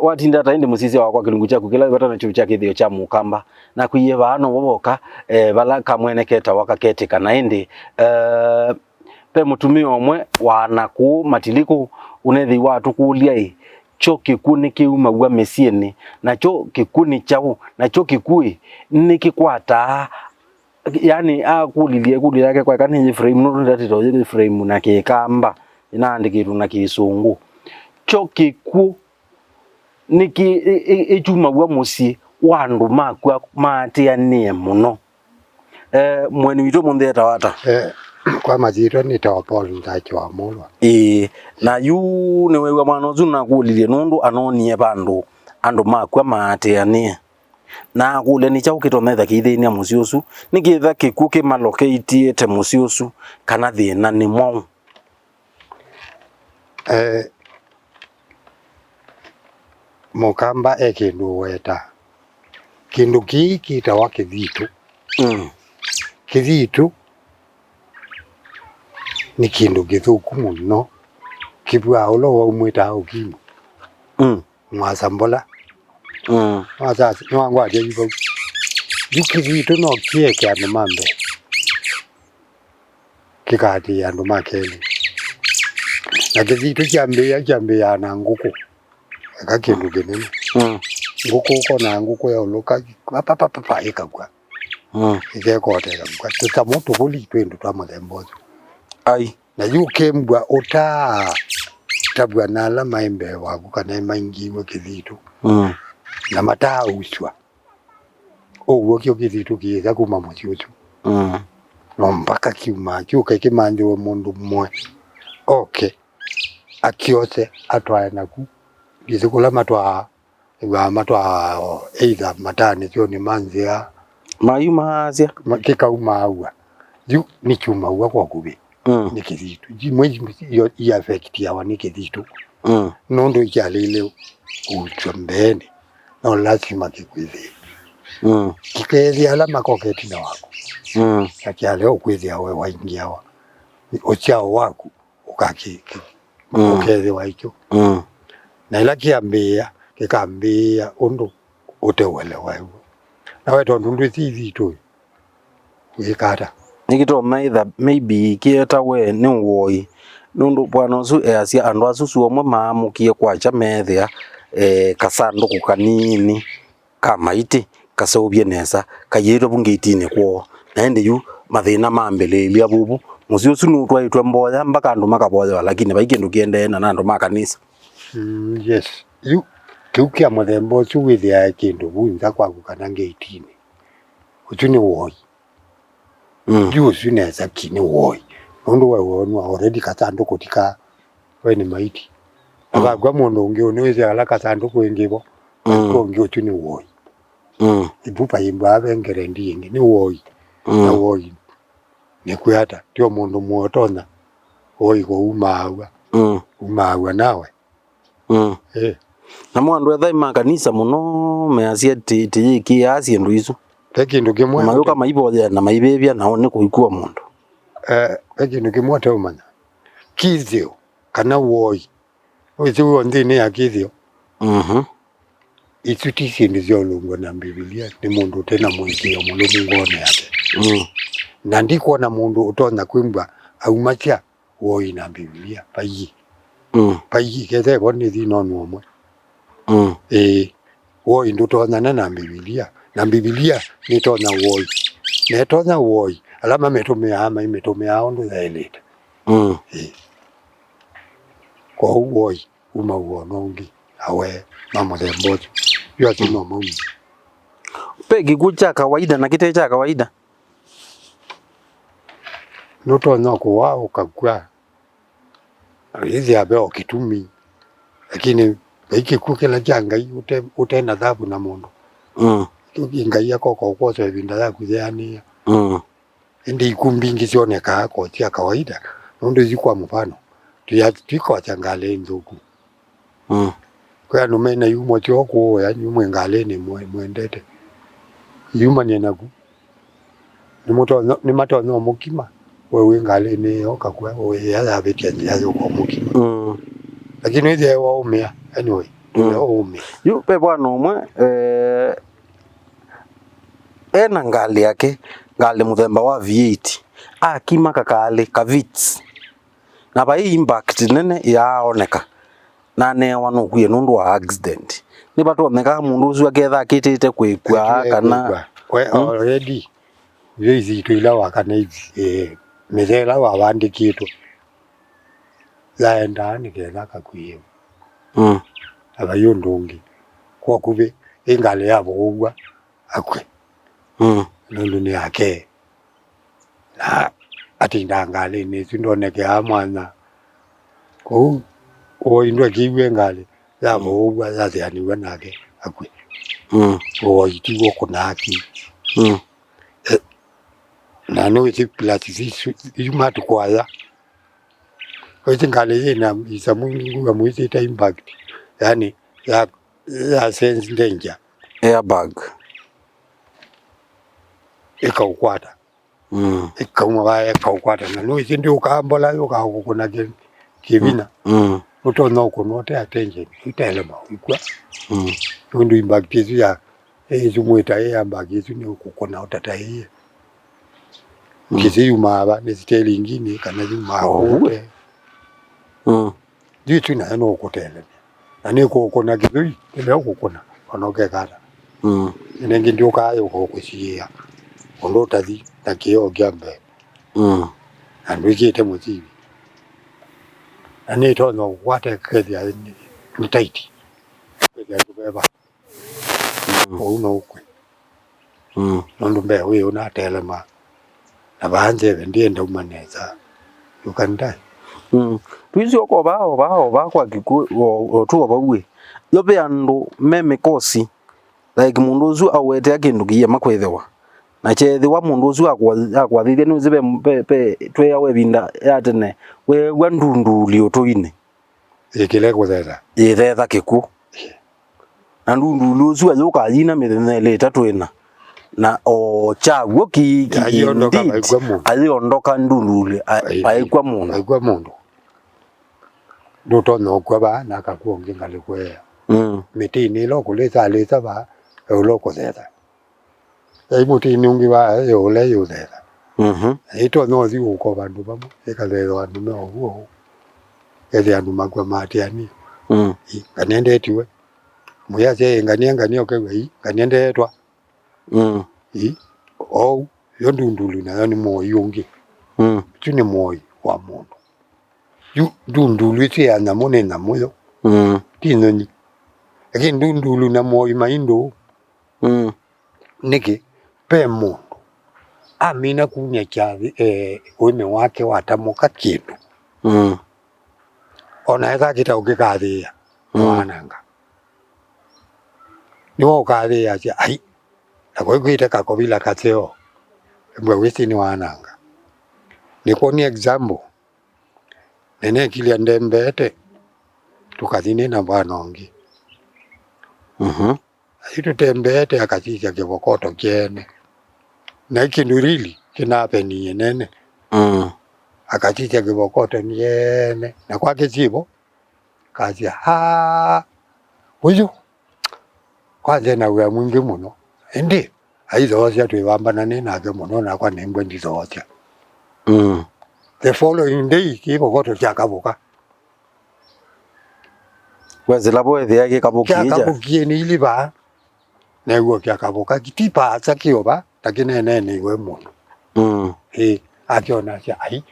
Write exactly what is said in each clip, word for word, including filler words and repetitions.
Watinda ata ĩndĩ mũsisya wakwa kĩlungu kyaku kĩla wĩvata nakyo kya kĩthĩo kya Mũkamba, nakwĩie vaa novo voka, eh, vala kamwene ketawa kaketĩka. Na ĩndĩ, eh, ve mũtumĩa ũmwe wa nakũũ Matilikũ ũnethĩiwe atũkũlya-ĩ, kyo kĩkw'ũ nĩkĩumaw'a mĩsyĩnĩ, nakyo kĩkw'ũ nĩ kyaũ? Nakyo kĩkw'ũ-ĩ, nĩkĩkwataa? Yaani, akũlilye ĩkũlyo yake kwa ĩkana nĩ Ephraim, nũndũ ndatĩto yĩ Ephraim na Kĩkamba, ĩnaandĩkĩtwe na Kĩsũngũ. Kyo kĩkw'ũ nĩkĩ ĩ-, ĩ-, ĩkyumaw'a mũsyĩ wa andũ makw'a maatĩanĩe mũno. Eh, mũeni witũ ũmũnthĩ etawa ata? Eh, kwa masyĩtwa nĩtawa Paul Nzacho wa Mũlwa. Ĩĩ, na yu nĩwew'a mwana ũsu nakũlilye nũndũ anonie vandũ andũ makw'a maatĩanĩe. Na akũlya nĩ kyaũ kĩtonya ĩtha kĩithĩnĩa mũsyĩ ũsu, nĩkĩtha kĩkw'ũ kĩmalokeitiĩte mũsyĩ ũsu, kana thĩna nĩ mwaũ? Eh, Mũkamba e kĩndũ ũwetaa. Kĩndũ kĩĩ kĩtawa kĩthitũ. Mm. Kĩthitũ nĩ kĩndũ kĩthũku mũno. Kĩvwaa ũla waumwĩtaa ũkimũ. Mm. Mwasambũla. Mm. Wasasi, nĩwangwatya yu vau. Yu kĩthitũ no kĩeke andũ ma mbee. Kĩkaatĩĩa andũ ma kelĩ. Na kĩthitũ kyambĩĩa, kyambĩĩaa na ngũkũ. Eka kĩndũ kĩnene. Mm. Ngũkũ ũkonaa ngũkũ yaũlũka, papapapa, ĩkakw'a. Mm. Ĩkekota ĩkakw'a. Tũtamũ tũvũli twĩ ndũ twa mũthemba ũsu. Ai. Na yu ũkembwa ũtaa tavw'a na ala maĩ mbee waku kana maingĩiwe kĩthitũ. Mm. Na mataausw'a. Ũw'o kyo kĩthitũ kĩĩsa kuma mũsyĩ ũsu. Mm. No mpaka kyumaa kyũke kĩmanthĩwe mũndũ mwe. Oke. Akyose atwae naku. Ndĩsĩ kũla matwaa. Ĩw'aa matwaa either matanĩsyonĩ ma nzĩa. Mayumaasya. Ma-, kĩkaumaaw'a. Yu nĩkyumaw'a kwa kũvĩ. Mm. Nĩ kĩthitũ. Imwe i-, i-, i-affectiawa nĩ kĩthitũ. Mm. Nũndũ ikyalĩile kũusw'a mbeenĩ, no lasima kĩkwĩthĩe. Mm. Kĩkeethĩa ala makoka ĩtina waku. Mm. Na kyalea ũkwĩthĩa we waingĩawa. Ũsyao waku ũkakĩ-, kĩ-, mm, ũkethĩwa ikyo. Mm. Na ĩla kĩambĩĩa, kĩkambĩĩa ũndũ ũte ũelewa ĩw'o. Na we tondũ ndwĩsĩ ithitũ, wĩka ata? Nĩkĩtonya ĩtha maybe kĩetawe nĩ ũoi, nũndũ bwana ũsu easya andũ asu sua ũmwe maamũkie kwakya meethĩa, eh, kasandũkũ kanini ka maitĩ kaseũvye nesa, kaiĩtwe vu ngetinĩ kwoo. Na ĩndĩ yu mathĩna mambĩlĩĩlya vuvu. Mũsyĩ ũsu nũtwaĩtwe mboya mpaka andũ makavoyewa, lakini vai kĩndũ kĩendee na andũ ma kanisa. Mm, yes. Yu kĩu kya mũthemba ũsu wĩthĩae kĩndũ vu nza kwaku kana ngetinĩ. Ũsu nĩ woi. Mm. Yu ũsu nesa ki nĩ woi. Nũndũ we wonwa already kasandũkũ ti ka we nĩ maiti. Mm. Avakw'a mũndũ ũngĩ ũnĩwĩsĩ ala kasandũkũ ĩngĩ vo. Mm. Ũngĩ ũsu nĩ woi. Mm. Ivu vaimbwa vengerendi ĩngĩ nĩ woi. Mm. Na woi nĩ kwĩata tio mũndũ mũotonya. Woi kũumaaw'a. Mm. Umaaw'a nawe. Mm. Eh. Namo andũ ethai ma kanisa mũno measya ti, tiyĩkĩaa syĩndũ isu. Ve kĩndũ kĩmwe na mayũka maivoyea na maivĩvya nao nĩ kũikua mũndũ. Eh, ve kĩndũ kĩmwe ũteũmanya. Kĩthĩo kana woi. Wĩsĩ wĩ nthĩnĩ ya kĩthĩo. Mhm. Isu ti syĩndũ syaũlũngwa na Mbivilia nĩ mũndũ ũte na mũĩkĩĩo mũlũmu ngoonĩ yake. Mm. Na ndikwona mũndũ ũtonya kwĩmbwa aumasya woi na Mbivilia. Vaiĩ. Mm. Vaiĩ, ketha ĩvo nĩ thĩna ũmwe. Mm. Ĩĩ, woi ndũtonyana na Mbivilia. Na Mbivilia nĩtonya woi. Na ĩtonya woi, ala mamĩtũmĩaa maimĩtũmĩaa ũndũ yaĩlĩte. Mm. Ĩĩ. Kwoou woi uma ũono ũngĩ, awe ma mũthemba ũsu. Yu asu no maumi. Ve kĩkw'ũ kya kawaida na kĩte kya kawaida? Nũtonya kũwa ũkakw'a. Yĩthĩa ve o kĩtumi. Lakini vai kĩkw'ũ kĩla kya Ngai ũte, ũte na thavu na mũndũ. Mm. Kĩu kĩ Ngai akoka ũkwosa ĩvinda yaku yeanĩĩa. Mm. Ĩndĩ ikw'ũ mbingĩ syonekaa ko sya kawaida, nũndũ isu kwa mũvano, twia-, twikwasya ngalĩ nthũku. Mm. Kwĩ andũ mena iumo syoo kũũya, nyu mwĩ ngalĩnĩ mwe-, mwendete. Iumany'e naku. Nĩmũtonya, nĩmatonya ũmũkima, we wĩ ngalĩnĩ ĩyo ũkakw'a, ĩya yavĩtya nzĩa yũka ũmũkima. Mm. Lakini wĩthĩa waũmĩa, anyway. Mm. Yo ũme. Yu ve vwana ũmwe, eh, ena ngalĩ yake, ngalĩ mũthemba wa V eight. Akima kakalĩ, ka Vitz. Na vai impact nene yaaoneka. Na aneewa nũkwie nũndũ wa accident. Nĩvatonyeka mũndũ ũsu aketha akĩtĩte kwĩkw'a. Akĩtĩte kana kwĩkw'a. We, mm, already, indo isu itũ ila wakana ithi, eh, mĩthela wavandĩkĩtwe. Yaendaa nĩ ketha akakw'ĩĩwa. Mm. Na vai ũndũ ũngĩ. Kwa kuvĩ, ĩ ngalĩ yavoow'a, akw'e. Mm. Nũndũ nĩ yake. Na atindaa ngalĩnĩ ĩsu ndonekeaa mwanya. Kũu, ũoi ndwekĩiw'e ngalĩ, yavoow'a, yathĩanĩw'a nake, akw'e. Mm. Ũoi tiw'o kũnaa ki. Mm. Eh, na nĩwĩsĩ pilasi isu, isu matukũ aya. Wĩsĩ ngalĩ yĩ na isamu ingĩ ngua mwĩsĩte impact. Yani, ya, ya sense danger. Airbag. Ĩkaũkwata. Mm. Ĩkauma vaya ĩkaũkwata. Na nĩwĩsĩ ndĩũkaa mbola yũkaa kũkũna kĩ-, kĩvina. Mm. Ũtonya ũkũna ũte attention, ũtelema, ũikw'a. Mm. Nũndũ impact ĩsu ya, ĩsu mwĩta ĩ ya mbagi ĩsu nĩ ũkũkũna ũtataĩie. Mm. Kĩsĩ yumaa va, nĩ sitelinginĩ, kana yumaa kũte. Mm. Yu tu nayo nũkũtelemya. Na nĩkũkũna kĩthũi, ĩla ũkũkũna, ona ũkekata. Mm. Ĩnengĩ ndyũkaa yũka ũkũsiĩĩa. Ũndũ ũtathi na kĩoo kya mbee. Mm. Na ndwĩkĩte mũsivi. Na nĩtonya kũkwata ĩkethĩa nĩ, nĩ tight. Ĩkethĩa ndũveva. Mm. Ũu no ũkw'e. Mm. Nũndũ mbee wĩ ũnatelema. Na vaa nzeve ndienda uma nesa. You can die. Mm. Twĩsĩ oko vaa, o vaa, o vaa kwa kĩkw'ũ, o, o tu o vau ĩ. Yo ve andũ me mĩkosi. Like, mũndũ ũsu aũetea kĩndũ kĩiema kwĩthĩwa. Na kyeethĩwa mũndũ ũsu akwa-, akwathĩthya, nĩwĩsĩ ve, ve, ve, tweeawa ĩvinda ya tene, weew'a ndunduli ũtũinĩ. Ĩkĩle kũthetha. Yĩthetha kĩkw'ũ. Na ndunduli ũsu ayũka ayina mĩthenya ĩlĩ ĩtatũ ĩna. Na o kyaw'o ki-, ki-, ayĩondoka, indeed, vaikwa mũndũ. Ayĩondoka ndunduli, a-, vaikwa mũndũ. Vaikwa mũndũ. Ndũtonya ũkw'a vaa na akakw'a ũngĩ ngalĩko ĩya. Mm. Mĩtĩnĩ ĩla ũkũlĩsa alĩsa vaa, eũla ũkũthetha. Yai mũtĩnĩ ũngĩ vaa, eũla yũthetha. Mhm. Ĩtonya ũthi ũko vandũ vamwe, ĩkathetha andũ me ũw'o ũu. Ethĩa andũ makw'a maatĩanĩe. Mm. Ĩ, ngania ndetiwe. Mũyasya, ĩ, ngania, ngania ũkew'a, ĩ, ngania ndeetwa. Mm. Ĩ, ou, yo ndundulu nayo nĩ mũoi ũngĩ. Mm. Ĩsu nĩ mũoi wa mũndũ. Yu ndundulu ĩsu ya nyamũ nĩ nyamũ yo. Mm. Ti nyũnyi. Lakini ndundulu na mũoi mai ndũũ. Mm. Nĩkĩ? Ve mũndũ amina kumya kyathĩ, eh, ũĩmĩ wake watamũka kĩndũ. Mm. Ona ethakĩta ũkĩkathĩĩa, mm, wananga. Nĩwe ũkathĩĩa asya, ai, na kwĩkwĩte kakovila kaseo, mbwe wĩsĩ nĩ wananga. Nĩkwonie example, nĩnekilya ndembeete, tũkathi nĩ na vana ũngĩ. Mhm. Athi tũtembeete akasisya kĩvokoto kyeene. Na ĩ kĩndũ really kĩnapenie nene. Mm. Akasisya kĩvokoto nyeene. Na kwakĩsivo, kasya, aa, ũyũ, kwanza ena wĩa mwingĩ mũno. Ĩndĩ, aithoosya twĩvambananĩ nake mũno, nakwa nĩmbwe ndithoosya. Mm. The following day, kĩvokoto kyakavũka. Wesĩla vo ethĩa kĩkavũkie kya? Kyakavũkie nĩ ilivaa, new'o kyakavũka, ti paasa kĩova, ta kĩneeneeneiwe mũndũ. Mm. Ĩ, akyona asya, ai,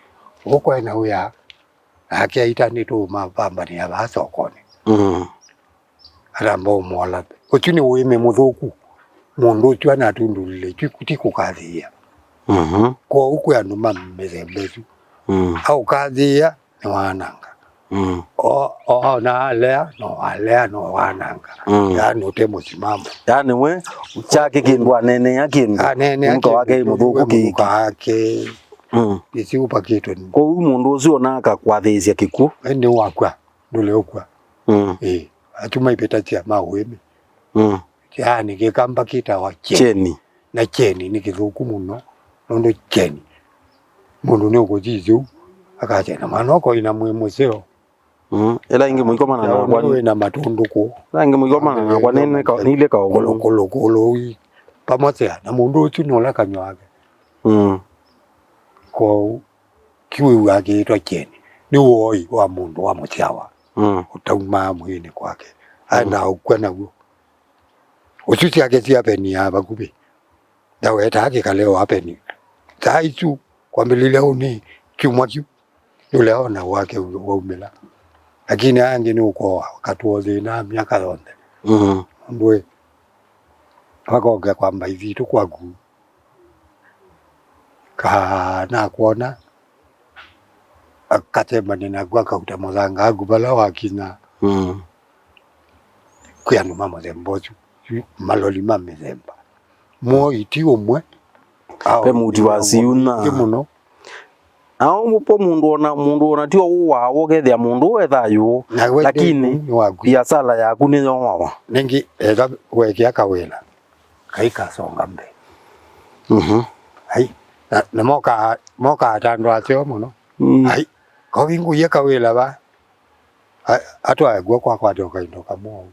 ũkũ ena wĩa, nake aita nĩtũũmavambanĩa vaa sokonĩ. Mm. Atamba ũmũola. Ũsu nĩ ũĩmĩ mũthũku. Mũndũ ũsu anatundulile, ti, ti kũkathĩĩa. Mhm. Kwoou kwĩ andũ ma mĩthemba ĩsu. Mm. Aũkathĩĩa, nĩwananga. Mm. O, o, o, na alea, no alea, no wananga. Mm. Yaani ũte mũsimamo. Yaani we, kyake kĩndũ aneenea kĩndũ. Aneenea mũnuka wake kĩndũ, mũthũku we kĩiki. Mũnuka wake. Mm. Ĩsu ũpakĩtwe nĩ. Kwoou mũndũ ũsu ona akakwathĩĩsya kĩkw'ũ. Ĩndĩ wakw'a, ndũle ũkw'a. Mm. Ĩĩ, atuma ivĩtasya ma ũĩmĩ. Mm. Yaani kĩkamba kĩtawa kyeni. Kyeni. Na kyeni nĩ kĩthũku mũno, nũndũ kyeni, mũndũ nĩũkũsisya ũu, akasya, na mwana ũkoina mwĩ mũseo, Mm. Ĩla ĩngĩ mũikomana nakwa nĩ wĩna matũndũkũ. Ĩla ĩngĩ mũikomana nakwa nĩ, nĩ ka-, nĩilĩ kaũvũlũ. Kũlũ, kũlũ, kũlũ, ii. Pamoja na mũndũ ũsu nĩ ũla kanywake. Mm. Kwoou, kĩu wĩw'aa kĩĩtwa kyeni. Nĩ woi wa mũndũ wa mũsyawa. Mm. Ũtaumaa mwĩĩnĩ kwake. Aendaa ũkw'a naw'o. Ũsu syake syapenia vakuvĩ. Ndawetaa kĩkale o apeni. Saa isu, kwambĩlĩlya ũnĩ, kyumwa kyu, nũlea ona wake waumĩla. Lakini aya angĩ nĩ ũkoa, ũkatũothĩna myaka yonthe. Mm. Ũndũ ĩ, vakoke kwamba ithitũ kwaku. Ka nakwona, akatemane naku, akauta mũthanga waku vala wakinya. Mm. Kwĩ andũ ma mũthemba ũsu, yu maloli ma mĩthemba. Mwoi ti ũmwe. Ve mũuti wa siuna. Mũno. Na ũmwe po mũndũ ona, mũndũ ona ti ũwawa, ũkethĩa mũndũ ũũ e thayũ, lakini biasala yaku nĩyowawa. Nĩngĩ eka wekĩa kawĩla. Kaikasonga mbee. Mhm. Ai, na, na moka, moka atandũ aseo mũno. Mm. Ai, kovingũie kawĩla va. A-, atwae guo kwakwate o kaindo kamwe ũu.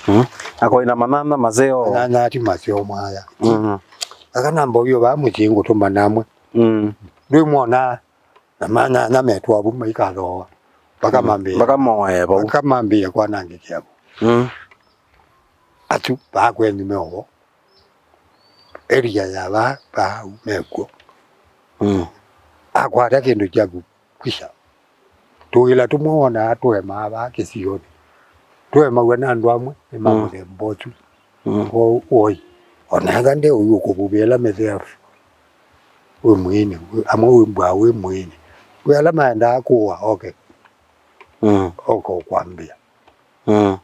Mm. Akoina manana maseo. Manana ti maseo mwaya. Mhm. Aka namba ũyũ va mũsyĩ ngũtũma namwe. Mm. Ndwĩmwona. Na manyanya metwa vu maikathooa. Vakamambĩĩa. Vakamoe vau. Vakamambĩĩa kwanangĩkĩa vu. Mm. Asu vaa kwenyu meovo. Area ya vaa, vaa mekw'o. Mm. Akwata kĩndũ kyaku kwisha. Tũwĩla tũmwe wonaa tũemaa vaa kĩsionĩ. Tũemaw'a nĩ andũ amwe nĩ ma mũthemba ũsu. Mm. Kwoou woi, o na ethwa nde ũyu ũkũvuvĩla mĩthea wĩ mwĩĩnĩ, amwe wĩ mbwa wĩ mwĩĩnĩ. Kwĩ ala maendaa kũũa oke. Mm. Oke ũkwambĩa. Mm.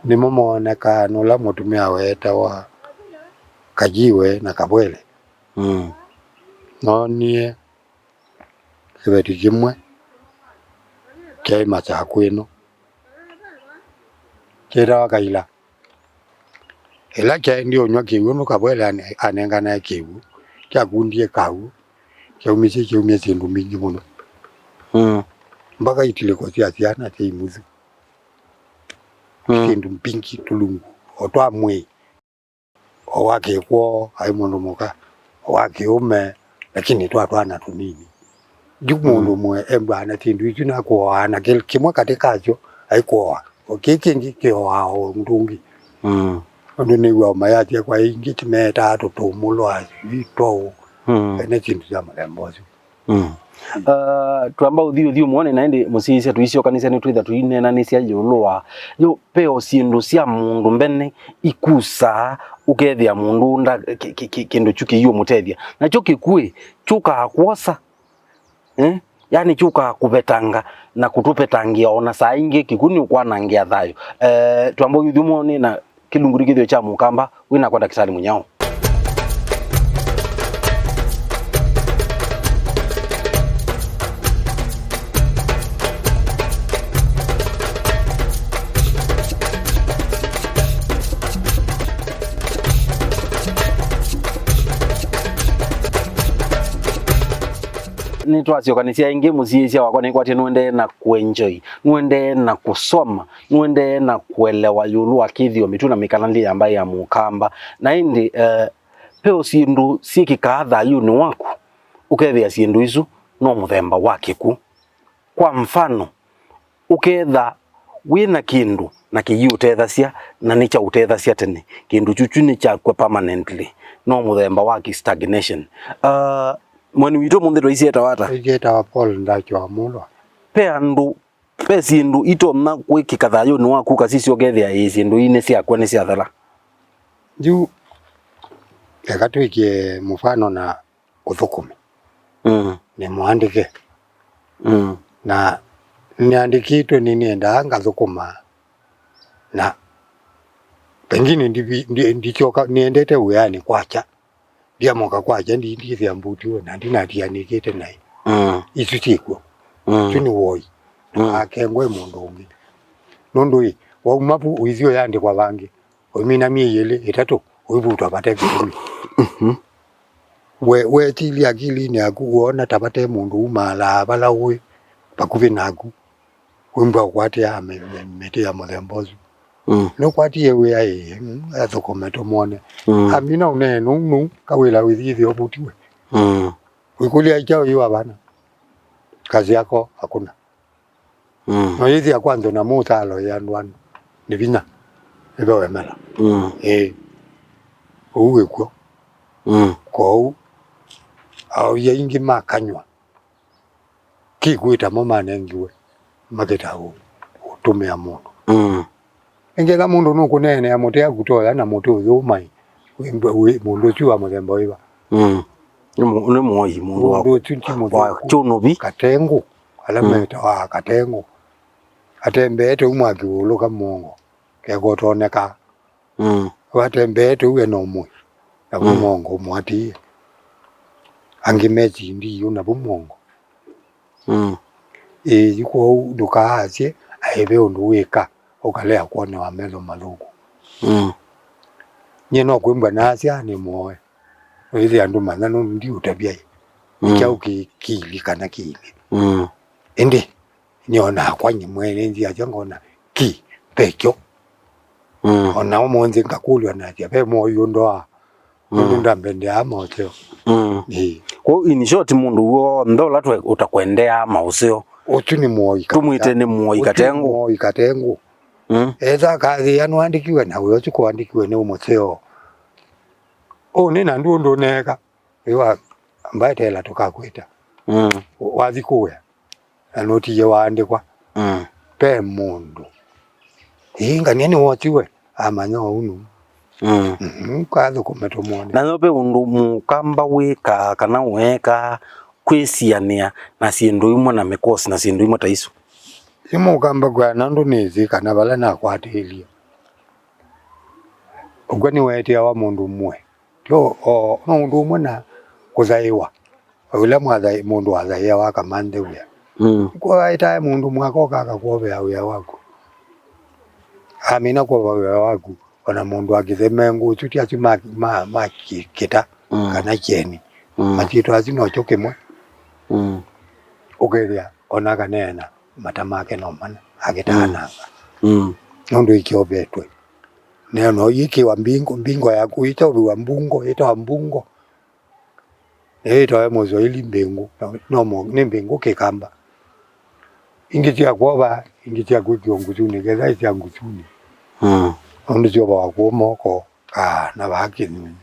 Nĩmo moonekaa nũla mũtumĩa weetawa Kajiwe na Kabwele. Mm. Noonie kĩveti kĩmwe kyaĩ Masakwĩnũ kĩtawa Kaila. Ĩla kyaendie ũnyw'a kĩw'ũ, nũkavwele ane-, anenganae kĩw'ũ, kyakundie kaw'ũ, kyaumisye, kyaumya syĩndũ mbingĩ mũno. Mm. Mbaka itilĩko sya syana sya imuthu. Mm. Syĩndũ mbingĩ, tũlungu, o twa mwĩĩ. O wa kĩkwoo aĩ mũndũ mũka, o wa kĩũme, lakini twa twana tũnini. Yu mũndũ ũmwe embwaa na syĩndũ isu na kũoaa na kĩ-, kĩmwe katĩ kasyo aikũoa, o kĩĩ kĩngĩ kĩoaa o ũndũ ũngĩ. Mm. Ũndũ nĩw'aa mayasya kwa ingĩ timeetaa tũtũmũlwa, sijui twaũ, mm, ene syĩndũ sya mũthemba ũsu. Mm. Uh, twamba ũthi ũthi ũmwone na ĩndĩ mũsyaĩĩsya tũisyokanĩsya nĩtwĩtha tũineenanĩsya ĩũlũ wa yo ve o syĩndũ sya mũndũ mbene ikusaa ũkethĩa mũndũ nda kĩ-, kĩ-, kĩ-, kĩndũ kyu kĩiũmũtethya. Nakyo kĩkw'ũ kyũkaa kwosa, eh? Yani kyũkaa kũvetanga na kũtũvetangĩa, o na saa ingĩ kĩkw'ũ nĩũkwanangĩa thayũ. Eh, twamba ũthi ũmwone na kĩlungu nĩ kĩthĩo kya mũkamba, wĩ nakwa Ndakĩtalĩ Mũnyao. Nĩtwasyokanĩsya ĩngĩ, mũsiĩĩsya wakwa, nĩkwatĩ nũendee na kũenjoy, nũendee na kũsoma, nũendee na kũelewa ĩũlũ wa kĩthĩo, mĩtuo na mĩkalalyĩ ya mbaĩ ya mũkamba. Na ĩndĩ, eh, ve o syĩndũ syĩkĩkaa thayũnĩ waku, ũkethĩa syĩndũ isu no mũthemba wa kĩkw'ũ. Kwa mfano, ũketha wĩ na kĩndũ na kĩiũtethasya na nĩkyaũtethasya tene, kĩndũ kyu kyu nĩkyakw'a permanently, no mũthemba wa kĩ stagnation. Ah, mweni witũ ũmũnthĩ twaisye etawa ata? Ĩngĩ etawa Paul Ndakyo wa Mũlwa. Ve andũ, ve syĩndũ itonya kwĩkĩka thayũnĩ waku ũkasisya ũkethĩa ĩĩ syĩndũ ii nĩsyakw'a, nĩsyathela. Yu, eka twĩkĩe mũfano na ũthũkũmi. Mm. Nĩ mũandĩke. Mm. Na nĩandĩkĩtwe nĩnĩendaa ngathũkũma. Na pengine ndivi-, ndi-, ndikyoka, nĩendete wĩanĩ kwakya. Ndiamoka kwakya, ndi-, ndithĩa mbuti ũũ, na ndinatianĩkĩte naĩ. Mm. Isu syĩkw'o. Mm. Isu nĩ woi. Mm. Akengwe mũndũ ũngĩ. Nũndũ ĩ, wauma vu ũithi ũyandĩkwa vangĩ. Ũimina myei ĩlĩ, ĩtatũ, ũivutwa vate kĩtumi. Mhm. We, wetilya akilinĩ yaku, woona ta vate mũndũ umaalaa vala ũĩ vakuvĩ naku, wĩmbwa ũkwatĩaa mĩ-, mĩ-, mĩtĩ ya mũthemba ũsu. Mm. Nũkwatie wĩa ĩĩ, mm, athũkũme tũmwone. Mm. Amina ũnee nũu nũu, kawĩla wĩthiĩthĩ ũvutiwe. Mm. Wĩkũlya kyaũ yu avana? Kazi yako hakuna. Mm. No yĩthĩa kwa nthĩ na mũtalo ya andũ anu. Nĩ vinya. Nĩve wemela. Mm. Ĩĩ. Ũu wĩkw'o. Mm. Kwoou, aũya ingĩ makanywa. Kĩkwĩta mo manengiwe. Makĩta ũ-, ũtũmĩa mũndũ. Mm. Ĩngĩ ĩla mũndũ nũkũneenea mũtĩ akutoya na mũtĩ ũyũmai, wĩ, wĩ, mũndũ ũsu wa mũthemba wĩva? Mm. Nĩ mũ-, nĩ mũoi, mũndũ wa, mũndũ ũsu ti mũthũku, wa kyũnũvi. Katengũ, ala, mm, metawa katengũ. Atembeete uma kĩvũlũka mũongo, kekotoneka. Mm. Watembeete ũu ena ũmwe, navu, mm, mũongo mũatĩĩe. Angĩ mesindi yu navu mũongo. Mm. Ĩĩ, yu kwoou ndũkaasye aĩ ve ũndũ wĩka, ũkalea kwonea metho mathũku. Mm. Nyie no kwĩmbwa naasya nĩ mũoe. Wĩthĩa andũ manya nũndũ ndiũtavya ĩ. Mm. Kyaũ kĩ-, kĩili kana kĩili. Mm. Ĩndĩ, nĩonaa kwa nyie mwene nziasya ngona ki, vekyo. Mm. Ona ũmũnthĩ ngakũlw'a nasya, ve mũoi ũndoaa. Nũndũ, mm, ndambendeaa maũseo. Mm. Ĩĩ. Kwoou, in short, mũndũ w'onthe ũla twe-, ũtakwendeaa maũseo, ũsu nĩ mũoi kabisa. Tũmwĩte nĩ mũoi katengũ. Ũsu nĩ mũoi katengũ. Mm. Ethĩwa akathĩĩa nũandĩkiwe na wĩa ũsu kũandĩkiwe nĩ mũseo. Ũũ nĩ na ndũ ũndũ ũneeka. Ĩwa mbaetela tũkakwĩta. Mm. Wathi kũwĩa. Na nũtiie waandĩkwa. Mm. Pe mũndũ. Ĩĩ, ngania nĩwotiwe, amanya ũu nũu. Mm. Mhm, kathũkũme tũmwone. Na yo ve ũndũ mũkamba wĩkaa kana ũekaa kwĩsianĩa na syĩndũ imwe na mĩkosi na syĩndũ imwe ta isu? Yu mũkamba kwĩa nũndũ nĩsĩ kana vala nakwatĩĩlye. Ũkw'a nĩweteawa mũndũ ũmwe. Tyo, o, no ũndũ ũmwe na kũthaĩwa. Ũla mwathaĩ-, mũndũ wathaĩawa akamanthe wĩa. Mm. Kwa aĩtae mũndũ mwaka ũka akakwovea wĩa waku. Amina kwova wĩa waku, ona mũndũ akĩthemengũ ũsu ti asu ma, ma, ma kĩ-, kĩta, mm, kana kyeni. Mm. Masyĩtwa asu nokyo kĩmwe. Mm. Ũkethĩa ona akaneena mata make no mana, akĩtaananga. Mm. Mm. Nũndũ ĩkyovetwe. Neo no yĩkĩwa mbingo, mbingo yaku ĩtaũvĩwa mbungo, ĩtawa mbungo. Nĩyo ĩtawa mũswahili mbĩngũ, no, no mo-, nĩ mbĩngũ kĩkamba. Ingĩ sya kwova, ingĩ sya kwĩkĩwa ngusunĩ, ketha ĩ sya ngusunĩ. Mm. Nũndũ syovawa kũũ moko, kaa, na vaa kĩnyunyi.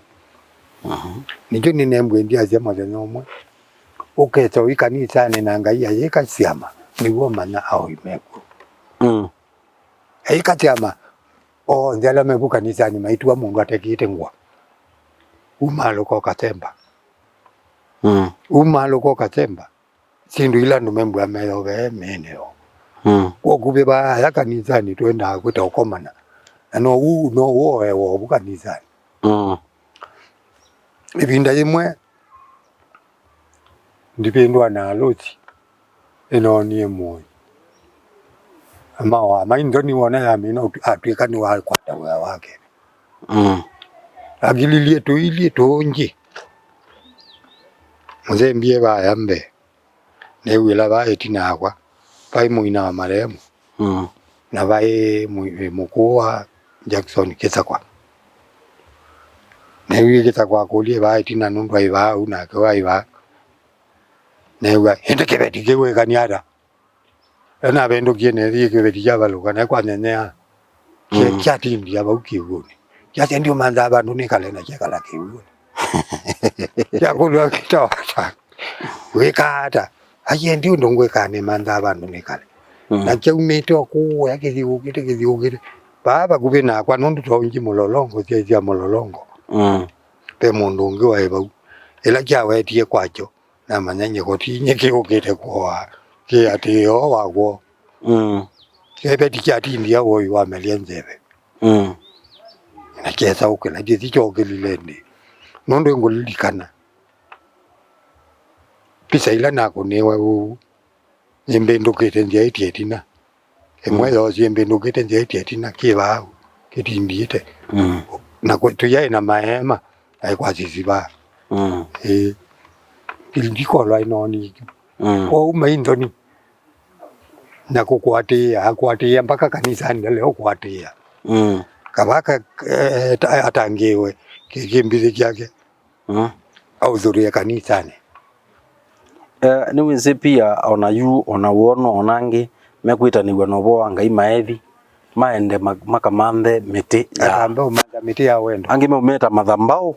Mhm. Nĩkyo nĩnembwe ndiasya mũthenya ũmwe, ũkesa ũi kanisanĩ na Ngai ayĩka syama, nĩw'o manya aoi mekw'o. Mm. Eĩka kyama, onthe ala me vu kanisanĩ maitũa mũndũ atekĩĩte ngũa. Umaalũka ũkasemba. Mm. Umaalũka ũkasemba. Syĩndũ ila andũ membũa meyovee mĩĩnĩ yoo. Mm. Kwa ũkuvĩ vaa aya kanisanĩ twendaa kwĩta ũkomana. Na no ũu, no ũu ũewa ovu kanisanĩ. Mm. Ĩvinda yĩmwe, ndivĩndwa na alũsi, ĩnoonie mũoi. Amawa mainthoni wona yamina ũtu-, atw'ĩka nĩwakwata wĩa wake. Mm. Akililye tũilye tũngĩ. Mũthembie vaya mbee. Nĩw'ĩla vaa ĩtina yakwa, vaĩ mũina wa marehemu. Mm. Na vaĩ mũ-, mũkũũ wa Jackson Kĩsakwa. Nĩw'ĩ Kĩsakwa akũlye vaa ĩtina nũndũ aĩ vaa au nake aĩ vaa. New'a, "Ĩndĩ kĩveti kĩu wĩkany'a ata?" Navĩndũkie neethie kĩveti kyavalũka, naĩ kwa nyenyeaa. Kya-, mm, kyatindĩa vau kĩw'ũnĩ. Kyasya, "Ndiũmanthaa vandũ nĩkale," na kyekala kĩw'ũnĩ. Kyakũlw'a kĩtawa ata? Wĩkaa ata? Aiee, ndi ũndũ ngwĩkaa, nĩmanthaa vandũ nĩkale. Mm. Na kyaumĩte o kũũya kĩthiũũkĩte, kĩthiũũkĩte. Vaa vakuvĩ nakwa, nũndũ twaũngyi mũlolongo, syaĩ sya mũlolongo. Mm. Ve mũndũ ũngĩ waĩ vau. Ĩla kyawetie kwakyo, namanya nyie koti nyie kĩũkĩte kũoa kĩ atĩĩo wakwo. Mm. Kĩveti kyatindĩa woi wamelya nzeve. Mm. Na kyesaũkĩla, kĩthi kyokĩlile ĩndĩ. Nũndũ ngũlilikana visa ila nakũnĩwe ũu, nĩmbĩndũkĩte nzĩa ĩtye ĩtina. Ĩmwe, mm, yoo syĩmbĩndũkĩte nzĩa ĩtye ĩtina, kĩ vau, kĩtindiĩte. Mm. Na kwĩ-, tũyaĩ na maeema, naĩ kwa sisivaa. Mm. Ĩĩ. Ndikolwa ĩnoni. Mm. Kwoou mai nthoni. Na kũkwatĩĩa, akwatĩĩa mpaka kanisanĩ ndalea ũkwatĩĩa. Mm. Kavaka, eh, ta- atangĩĩwe kĩ- kĩmbithĩ kyake. Mm. Aũthũrĩe kanisanĩ. Eh, nĩwĩsĩ pia ona yu, ona w'o no ona angĩ mekwĩtanĩw'a na ũvoo wa Ngai maethi, maende ma- makamanthe mĩtĩ ya Akambe ũmantha mĩtĩ ya wendo. Angĩ meumĩta mathambaũ.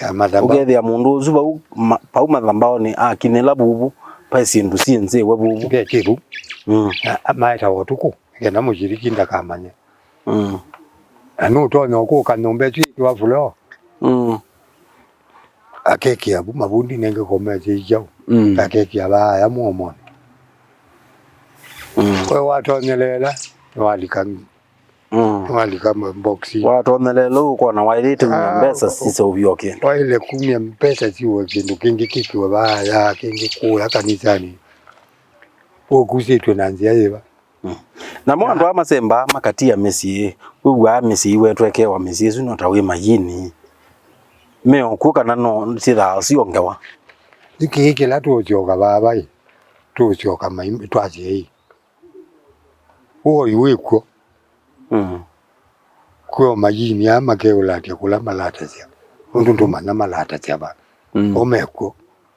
Ya mathamba. Ũkethĩa mũndũ ũsu vau ma- vau mathambaũnĩ akinyĩla vuvu, vai syĩndũ syĩ nzĩwe vuvu. Ve kĩvu. Mm. Na maetawa ũtukũ, ngetha mũshiriki ndakamanye. Mm. Na nũtonya ũkũka nyũmba ĩsu ĩtwa floor. Mm. Akekĩa vu mavundi nengĩ komete ikyau. Mm. Akekĩa vaaya mũomonĩ. Mm. We watonyeleela, nĩwalika, Mm. nĩwalika boxi. Watonyeleela ũkona waĩlĩte kumya Ah, mbesa siseũvyoke. Waĩle kumya mbesa siwe kĩndũ kĩngĩ kĩkiwe vaaya, kĩngĩ kũya kanisanĩ. Ũkusĩtwe na nzĩa yĩva? Mm. Namo andũ aa masembaa makatia mĩsyĩ, wĩw'aa mĩsyĩ iwetwekewa mĩsyĩ ĩsu no ta wĩ mayini. Me o kw'o kana no syĩthaa syongewa? Yu kĩĩ kĩla tũũsyoka vaa vai, tũũsyoka mai- twasye ĩ. Ũoi wĩ kw'o. Mm. Kwĩ o mayini aa makeũlatya kũla malatasya. Ũndũ ndũmanya malatasya va. Mm. O mekw'o.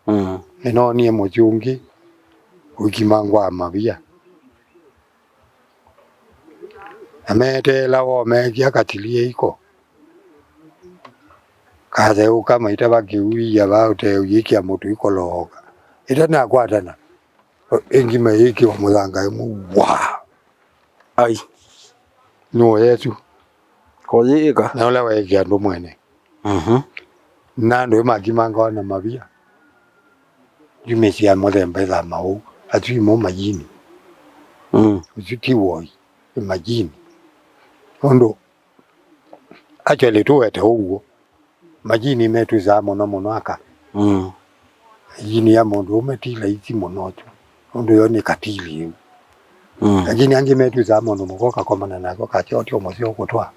Mm. Nĩnoonie mũsyĩ ũngĩ ũikimangwa mavia. Na meeteela woo meekĩa katilie iko. Katheũka maitava kĩwia va ũteũyĩkĩa mũtu ikolooka. Ĩtanakwatana. Ĩngima yĩkĩwa mũthanga ĩmwe, wa! Ai. Nũũ Yesũ? Koyĩĩka. Na ũla weekie andũ mwene. Mhm. Na andũ ĩmakimangawa na mavia. Yu mĩsyĩ ya mũthemba ĩthama ũu. Asu imo majini. Mm. Ũsu ti woi, nĩ majini. Ũndũ actually tũwete ũw'o. Majini metwĩsaa mũno mũno aka. Mm. Majini ya mũndũ ũme ti laisi mũno tu. Ũndũ yo nĩ katili yu. Mm. Lakini angĩ metwĩsaa mũndũ mũka ũkakomana nake ũkasya ũtyo mũseo kũtwaa.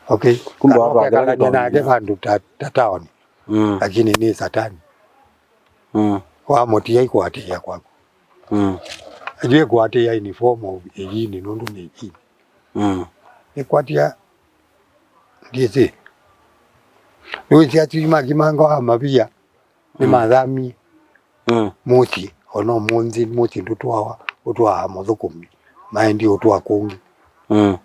Okay. Kumbe kana watu ũkekalany'a wangĩweka nake vandũ ta, ta taoni. Mm. Lakini nĩ satani. Mm. Wamũtia ikwatĩĩa kwaku. Mm. Ĩndĩ ĩkwatĩĩa in form of ĩyini nũndũ nĩ ĩyini. Mm. Ĩkwatĩa Ndiĩsĩ. Nĩwĩsĩ asu makimanga wa mavia, mm, nĩmathamie, mm, mũsyĩ. Ona ũmũnthĩ mũsyĩ ndũtwawa, ũtwaa mũthũkũmi, maendie ũtwaa kũngĩ. Mm.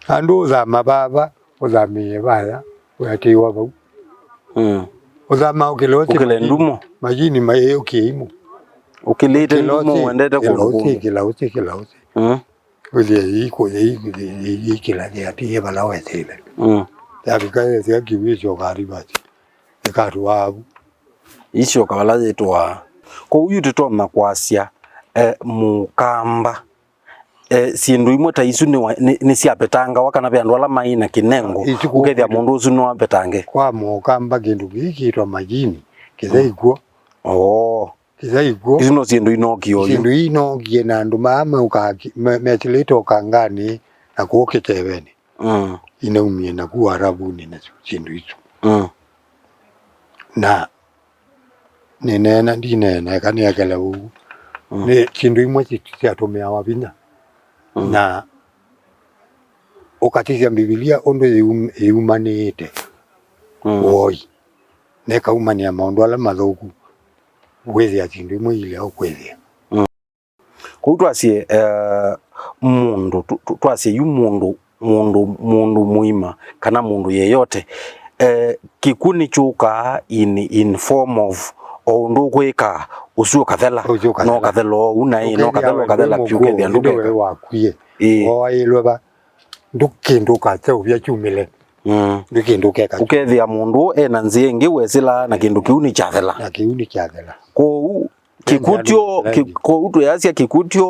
Andũ ũthama vava, ũthamĩĩe vaya, ũyatĩĩwa vau. Mm. Ũthama ũkĩla ũsĩ. Ũkĩla majini, ndumo. Majini mayĩũkĩe imũ. Ũkĩlĩte ndumo, ũsĩ, wendete kũndũ kũngĩ. Ũkĩla ũsĩ, kĩla ũsĩ, kĩla ũsĩ. Mm. Wĩthĩe yĩikũlya yĩikĩla yĩatĩĩe vala wesĩle. Mm. Yavika yesĩa kĩw'ũ ĩsyoka rivasi. Ĩkatũaa vu. Ĩsyoka vala yĩtũaa. Kwoou yu tũtonya kwasya, eh, mũkamba, eh, syĩndũ imwe ta isu nĩ wa- nĩ- nĩsyavetangawa kana ve andũ ala maĩ na kĩnengo, isu kũ- ũkethĩa mũndũ ũsu nĩwavetange. Kwa mũkamba kĩndũ kĩĩ kĩtwa majini, kĩthei kw'o. Oo. Kĩthei kw'o. Isu no syĩndũ inookie oyu. Syĩndũ ii inookie na andũ maa meũkaa ki- me- mesilĩte ũkanganĩ na kũũ kĩtevenĩ. Mm. Inaumie naku Arabunĩ na syĩndũ isu. Mm. Na nĩneena, ndineena, eka nĩekele ũu. Mm. Nĩ syĩndũ imwe syĩ- syatũmĩawa vinya. Mm. Na ũkatisya Mbivilia ũndũ yĩum- yĩumanĩĩte, mm, woi. Na ĩkaumanĩa maũndũ ala mathũku, wĩthĩa syĩndũ imwe iilea ũkwĩthĩa. Mm. Kwoou twasye, eh, mũndũ, tũ- tũ- twasye yu mũndũ, mũndũ, mũndũ mũima, kana mũndũ yeyote, eh, kĩkw'ũ nĩkyũkaa in, in form of o ũndũ ũkwĩkaa, ũsu ũkathela, ũsu ũkathela, no ũkathela oou, na ĩ, no ũkathela, ũkathela vyũ, ũkethĩa ndũkeka. Wakwie. Ĩĩ. Waĩlwe va, ndũkĩndũ ũkaseũvya kyumĩle. Mm. Ndũkĩndũ ũkeka. Ũkethĩa mũndũ e na nzĩa ĩngĩ wesĩlaa na kĩndũ kĩu nĩkyathela. Na kĩu nĩkyathela. Kwoou, kĩkw'ũ tyo, kĩ- kwoou twĩasya kĩkw'ũ tyo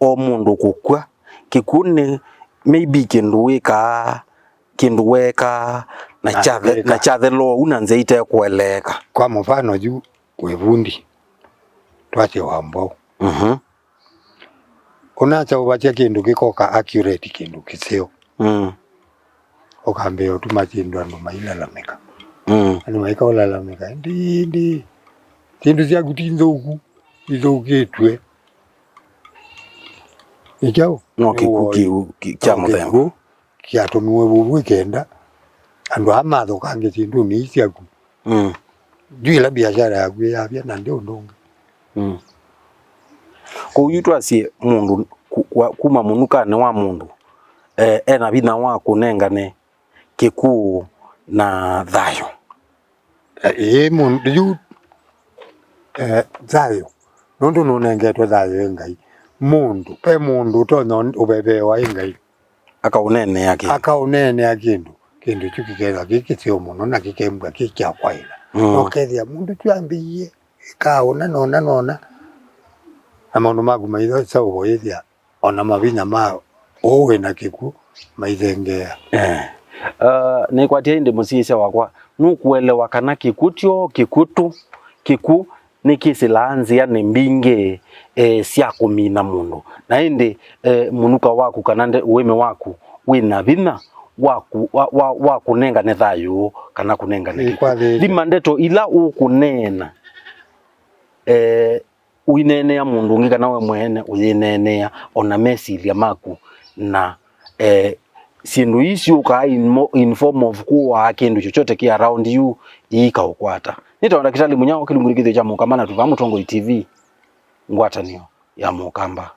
o mũndũ kũkw'a. Kĩkw'ũ nĩ maybe kĩndũ wĩkaa, kĩndũ weekaa, na kyathe- na kyathela oou na nzĩa itekũeleeka. Kwa mũvano yu wĩ vundi, twasye wa mbwaũ. Mhm. Ũnakyaũvatya kĩndũ kĩkoka accurate kĩndũ kĩseo. Mm. Ũkambĩĩa ũtuma syĩndũ andũ mailalamĩka. Mm. Andũ maikaũlalamĩka, "Ĩndĩ, ĩndĩ, syĩndũ syaku ti nthũku, ithũkĩtw'e." Nĩ kyaũ? No kĩkw'ũ. Nĩ woi. Kĩu kĩ-, kya mũthemba. Kĩkw'ũ kyatũmiwe vũvu ĩkenda andũ aa mathũkange syĩndũnĩ ii syaku. Mm. Yu ĩla biashara yaku ĩyavya na ndĩ ũndũ ũngĩ. Mm. Kwoou yu twasye mũndũ ku-, kwa-, kuma mũnukanĩ wa mũndũ, eh, ena vinya wa kũnengane kĩkw'ũ na thayũ. Eh, ĩĩ, mũndũ yu, eh, thayũ, nũndũ nũnengetwe thayũ ĩ Ngai. Mũndũ, ve mũndũ ũtonya ũn-, ũveveewa ĩ Ngai. Akaũneenea kĩndũ. Akaũneenea kĩndũ, kĩndũ kyu kĩkethwa kĩ kĩseo mũno na kĩkembwa kĩ kya kwaĩla. Mm. Na ũkethĩa mũndũ kyu ambĩie ĩkaa ũna na ũna na ũna, na maũndũ maku maitha saũvo yĩthĩa ona mavinya ma ũũ wĩ na kĩkw'ũ maithengeea. Eh. Uh, nĩkwatie ĩndĩ mũsyaĩĩsya wakwa, nũkũelewa kana kĩkw'ũ tyo kĩkw'ũ tu, kĩkw'ũ nĩkĩsĩlaa nzĩanĩ mbingĩ, eh, sya kũmina mũndũ. Na ĩndĩ, eh, mũnuka waku kana nde-, ũĩmĩ waku wĩ na vinya wa kũ-, wa, wa, wa kũnengane thayũ kana kũnengane kĩkw'ũ. Nĩkwathĩte. Thima ndeto ila ũkũneena, eh, ũineenea mũndũ ũngĩ kana we mwene ũyĩneenea, o na mesilya maku na, eh, syĩndũ ii syũkaa in mo-, in form of kũaa kĩndũ chochote kĩ around you iikaũkwata. Nĩtawa Ndakĩtalĩ Mũnyao, kĩlungu nĩ kĩthĩo kya Mũkamba na tũvaa Mũtongoi T V, ngwatanĩo ya Mũkamba.